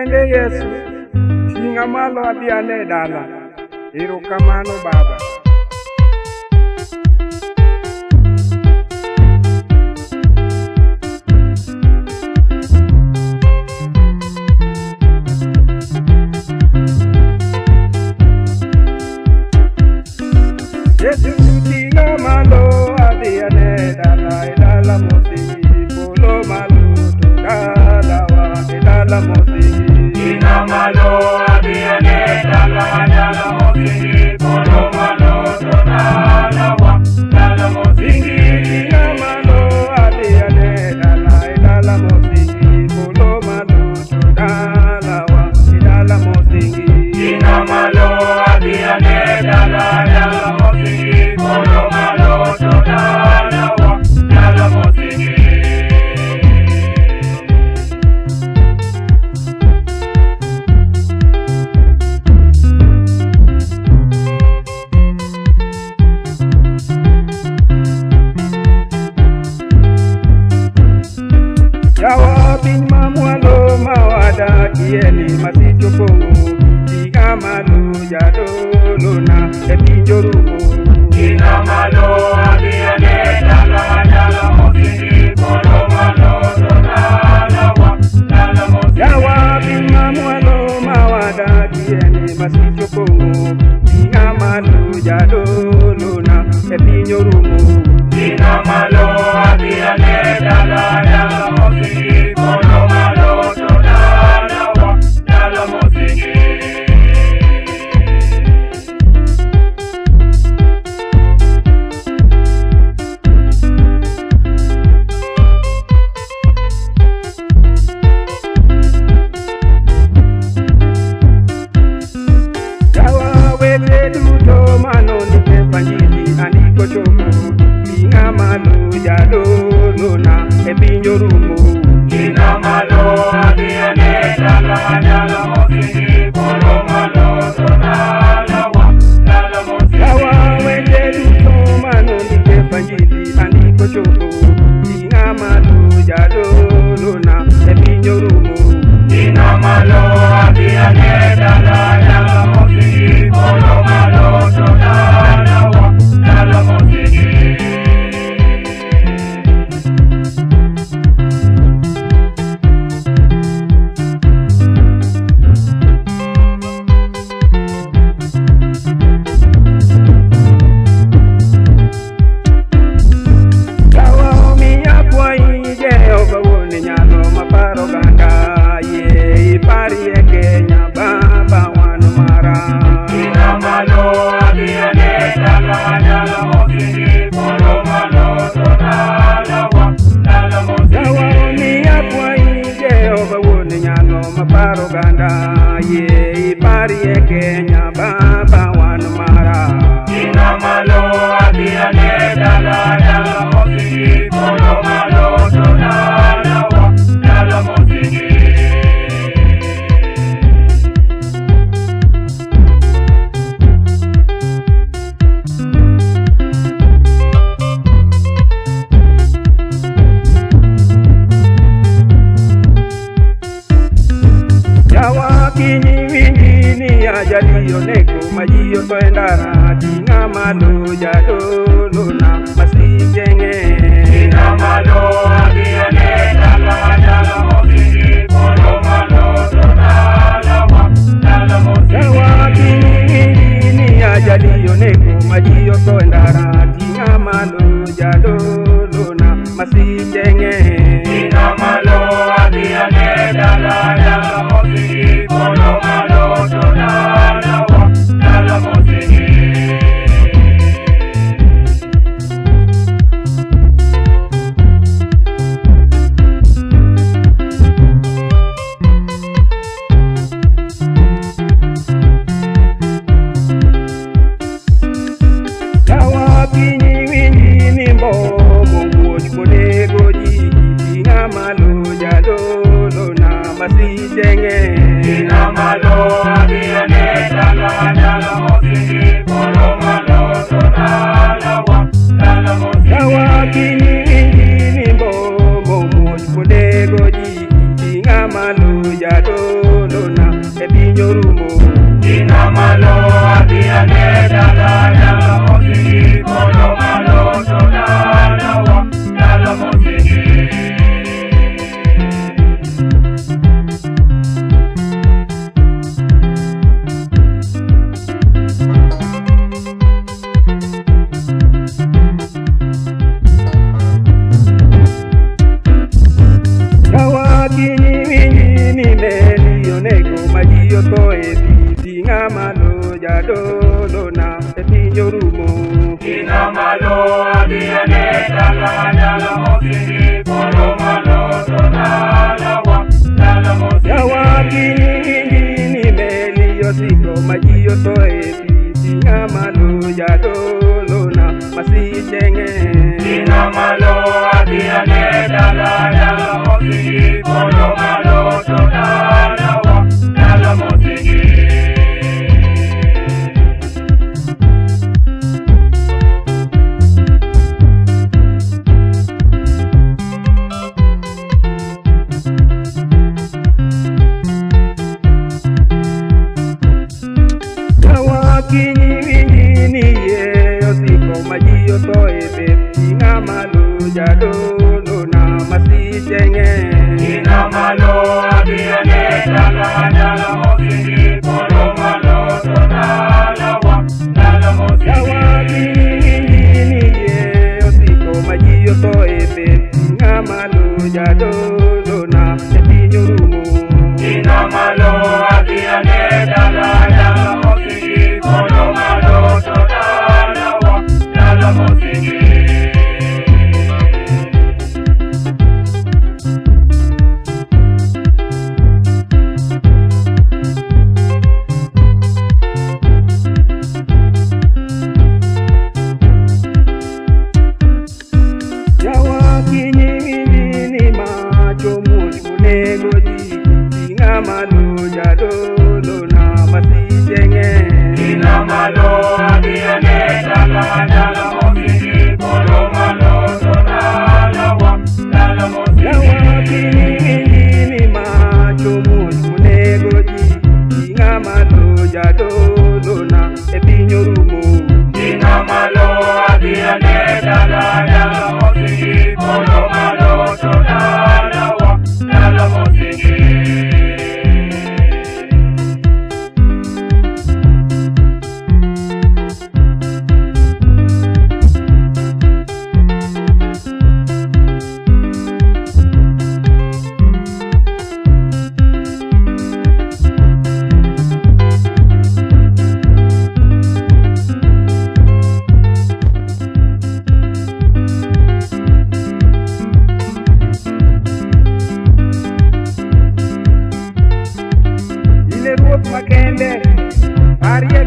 Kende Yesu, ting'a malo adhi ane dala. Erokamano Baba. Yesu ting'a malo adhi ane dala, e dala mosingi, polo malo to dalawa, e dala mosingi. Ting'a malo adhi ane dala, dala mosingi, polo malo to dalawa, dala mosingi. Ting'a malo adhi ane dala, e dala mosingi, polo malo to dalawa, e dala mosingi. Ting'a malo adhi ane dala, dala mosingi, polo malo to dalawa, dala mosingi. Yawa piny mamwalo mawadakie ni masich opong'o, ting'a malo jadolona e piny orumo. Ting'a malo adhi ane dala, dala mosingi, polo malo to dalawa, dala mosingi. Yawa piny mamwalo mawadakie ni masich opong'o, ting'a malo jadolona e piny orumo. Ting'a malo adhi ane dala, dala mosingi, polo malo to dalawa, dala mosingi. Yawa weche duto manondike Injili andiko chopo, ting'a malo jadolona e piny orumo. Ting'a malo adhi ane dala, dala mosingi, polo malo to dalawa, dala mosingi. Yawa weche duto manondike Injili andiko chopo, ting'a malo jadolona e piny orumo. Ting'a malo adhi ane dala, dala mosingi, polo malo to dalawa, dala mosingi. Yawa omiya kwayi Jehova wuon nyalo maparo oganda, yie iparie Kenya Baba wan mara. Ting'a malo adhi ane dala, dala mosingi, polo malo to dalawa, dala mosingi. Yawa omiya kwayi Jehova wuon nyalo maparo oganda, yie iparie Kenya Baba wan mara. Ting'a malo adhi ane dala, dala mosingi, polo malo to dalawa, dala mosingi. Yawa kinyi winji ni ajali onego ma ji otho e ndara, ting'a malo jadolona masiche ng'eny. Ting'a malo adhi ane dala, dala mosingi, polo malo to dalawa, dala mosingi. Yawa kinyi winji ni ajali onego ma ji otho e ndara, ting'a malo jadolona masiche ng'eny. Ting'a malo adhi ane dala, dala mosingi, polo malo to dalawa, dala mosingi. Yawa kinyi winji ni mbomo muoch monego ji, ting'a malo jadolona masiche ng'eny. Ting'a malo adhi ane dala, dala mosingi, polo malo to dalawa, dala mosingi. Yawa kinyi winji ni mbomo muoch monego ji, ting'a malo jadolona dala dala mosingi polo malo to dalawa dala mosingi. Yawa kinyingi meli osiko maji otho e pi ting'a malo jadolona masiche ng'eny. Ting'a malo adhi ane dala dala mosingi polo malo to dalawa dala mosingi. Kinyingi ye osiko maji otho e pep ting'a malo jadolona masiche ng'eny. Ting'a malo adhi ane dala dala mosingi polo malo to dalawa dala mosingi. Yawa kinyingi ye osiko maji otho e pep ting'a malo jadolona e piny orumo. Ting'a malo adhi ane dala dala mosingi polo malo to dalawa dala mosingi. Yawa kinyingi macho muoch monego ji ting'a malo jadolona masiche ng'eny. Ting'a malo adhi ane dala dala mosingi polo malo to dalawa dala mosingi. Yawa kinyingi macho muoch monego ji ting'a malo jadolona e piny orumo. Ting'a malo adhi ane dala dala mosingi polo malo to dalawa dala mosingi. Ile ruoth makende arie